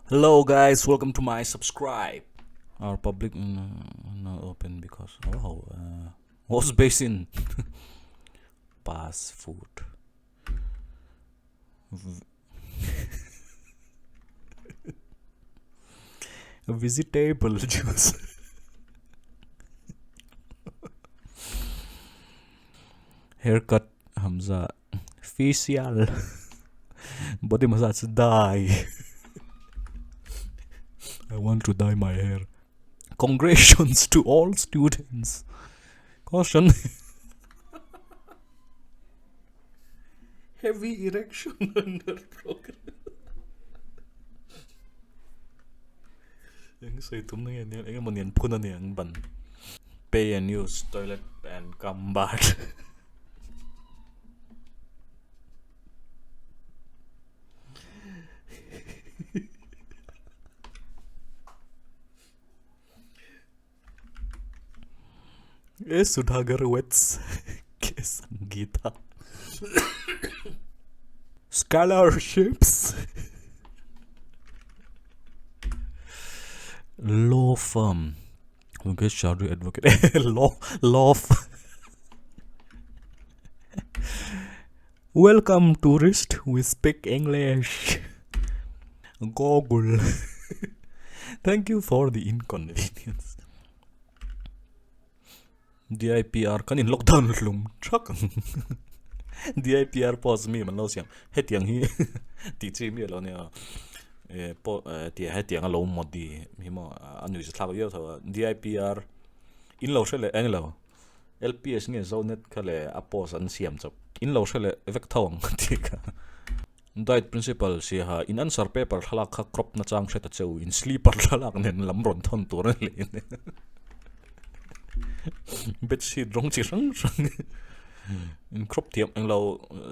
Hello guys, welcome to my subscribe. Our public not open because oh uh, wash basin pass food. Vegetable juice. Haircut Hamza facial body massage dye I want to dye my hair congratulations to all students caution heavy erection under progress eng sawi tum na nge nia eng emaw nian phun a ni ang ban pay and use toilet and come back E Sudhakar weds K Sangeetha scholarships law firm Mukesh Chaudhary advocate law law welcome tourist we speak English Google thank you for the inconvenience DIPR kan in lockdown hlum thak ang DIPR post mi man lo siam hetiang hi tih chi mi alo nia e po tia hetiang alo modi hi maw a nuih zathlak viau tho a DIPR in lo hre leh eng lo LPS nge Zonet kha leh a post an siam chawp in lo hre leh vek tho ang tih kha Diet principal siaha in answer paper thlalak kha crop na chang hre ta cheu in sleeper thlalak nen lam rawn thawn tur a ni leh bedsheet rawng chi hrang hrang in crop thiam englo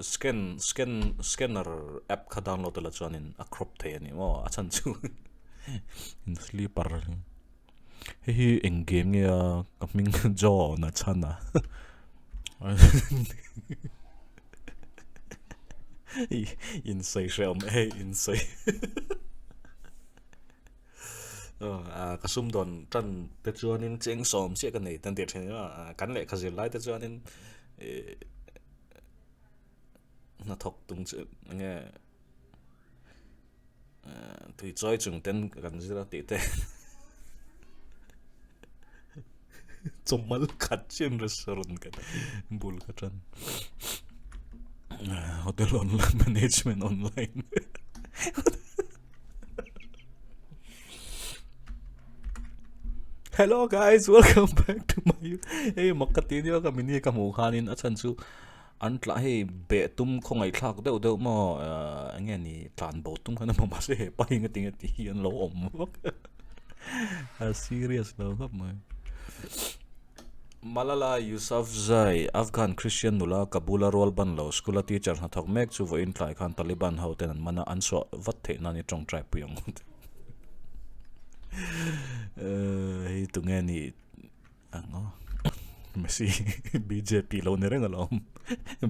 scan scan scanner app kha download la chuanin a crop thei a ni maw a chhan chu in sleeper hei hi eng game nge a ka hming John a chhan a. Insawi hrehawm e insawi ka sum dawn tan te chuanin cheng sawm chiah ka nei tan tih thin a kan lehkha zir lai te chuanin ih hnathawk tum chu enge tui chawi chung ten kan zir a tih te chawmal khat chin restaurant kan bul ka tan hotel online management online hello guys welcome back to my hei mak ka ti nia ka mini ka hmuh khanin a chhan chu an tla hei beh tum khawngaih thlak deuh deuh maw eng nge ni tlan bo tum khan a hmu mahse he pa hi engati nge tih hi an lo awm vak a serious lo khawp mai. Malala Yousafzai, Afghan Christian nula Kabul-a rual ban lo school-a teacher hnathawk mek chu vawiin tlai khan Taliban ho ten an man a, an chhuah vat theih nan i tawngtai pui ang. Hei tunge ni ang aw. Messi bjp lo ni reng alawm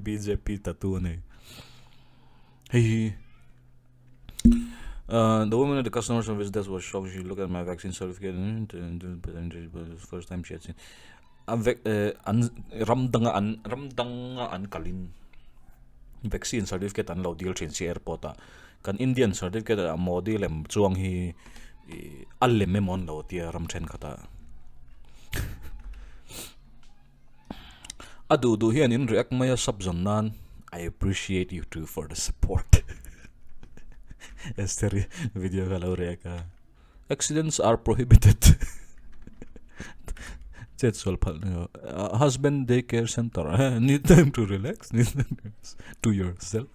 bjp tattoo a nei. Hei hi Uh, the woman at the customer service desk was shocked. She looked at my vaccine certificate and first time she had seen. An vek eh, an ram danga an ram danga an kalin vaccine certificate an lo dil thin si airport ah kan Indian certificate ah Modi lem chuang hi ih a lem emaw an lo tia ram thenkhat ah a duh duh hian in react mai a sub zawn nan I appreciate you too for the support Esther i video kha lo react a accidents are prohibited chet sual phalh ni lo husband day care center need time to relax need time to relax to yourself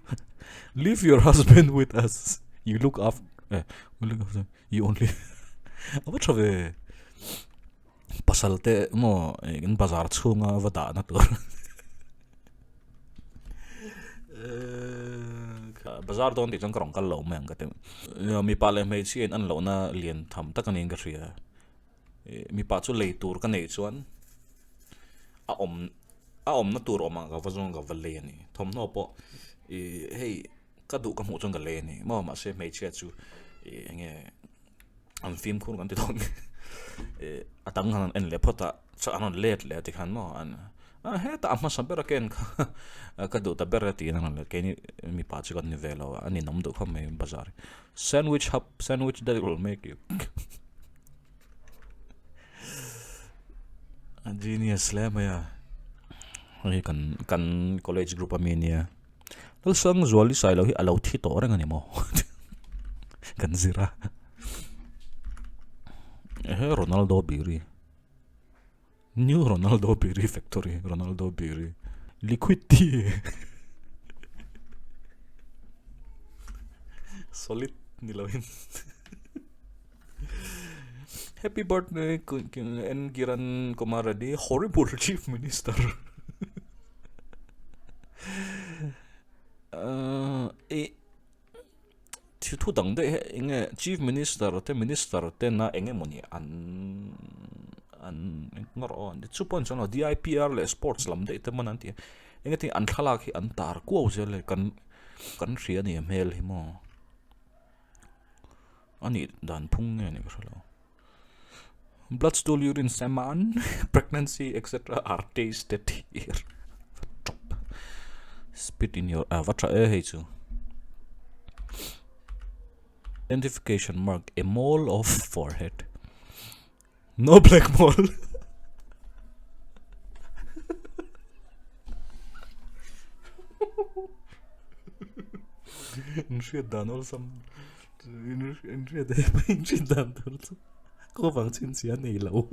leave your husband with us you look after eh look after you only a va tha ve. Pasal te maw in bazar chhunga va dahna tur bazar dawn tih chuan ka rawn kal lo mai ang ka ti mipa leh hmeichhia in an lohna lian tham tak a niin ka hria mipa chu lei tur ka neih chuan a awm a awmna tur awm ang ka va zawng ka va lei a ni thawmhnaw pawh ih hei ka duh ka hmuh chuan ka lei a ni maw mahse hmeichhia chu. Ih enge an fimkhur kan ti dawn nge ih a dang han en leh phawt a chuan an rawn let leh a tikhan maw an a hetah a hmasa ber a ken kha ka duh ta ber a tiin an rawn let keini mipa chu kan ni ve lo a ninawm duh khawp mai bazar hi sandwich hub sandwich that will make you a genius hle mai a hei kan kan college group ami ania. Lalsangzuali Sailo hi a lo thi tawh reng a ni maw? Kan zir a. Ehe Ronaldo Biri. New Ronaldo Biri Factory Ronaldo Biri. Liquid tea. Solid ni lo in. Happy birthday N Kiran Kumar Reddy horrible chief minister. E thi thu dang daih hi eng nge chief minister te minister tena eng emawni an an engmah erawh an chu pawh an chuan lo D_I_P_R leh sports lam daih te hman an ti a eng ati an thlalak hi an tar kuau zel e kan kan hria a ni a hmel hi maw a nih dan phung nge ni ka hre lo. Blood stool urine semen pregnancy etc are tasted here spit in your ah va tha e hei chu identification mark a mole of forehead no black mole Inhriat dan awlsam inhriat inhriat dan tur chu ko vang chhinchhiah a nei lo.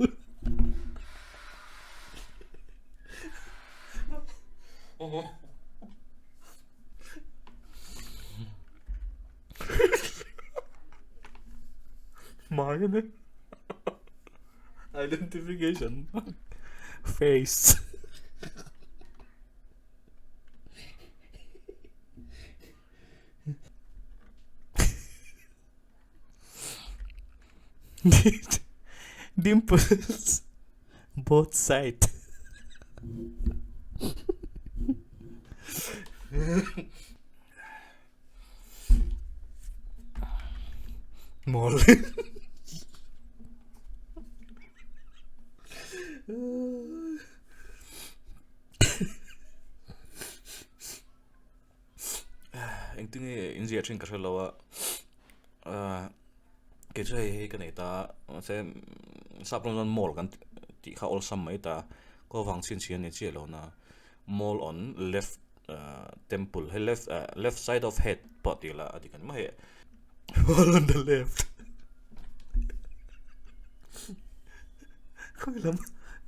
Hmai a ni. Identification face. Dimples both side. Mol. Engtin nge in ziah thin ka hre lo a ahh kei chu hei hei ka nei ta mahse sap rawng chuan mall kan tih kha awlsam mai ta ko vang chhinchhiah a ni chiah lo na mall on left ahh temple hei left ah left side of head pawh tih lah a dik a ni mai mall on the left khawi lam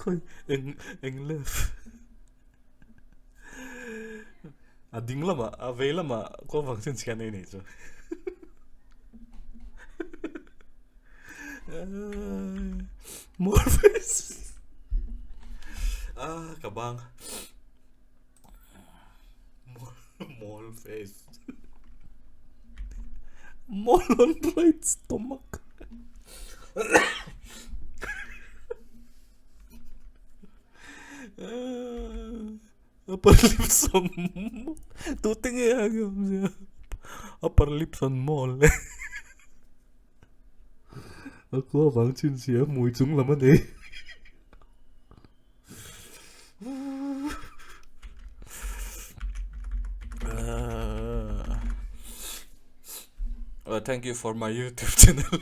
khawi eng eng left. A ding lamah a vei lamah kawng vang chhinchhiah nei nei chu. More face. Ah, ka bang. Mole face. Mole on right stomach. Upper lips on tute nge a nge awmzia upper lips on mole a khua vang chhinchhiah hmui chung lam a nei Thank you for my YouTube channel.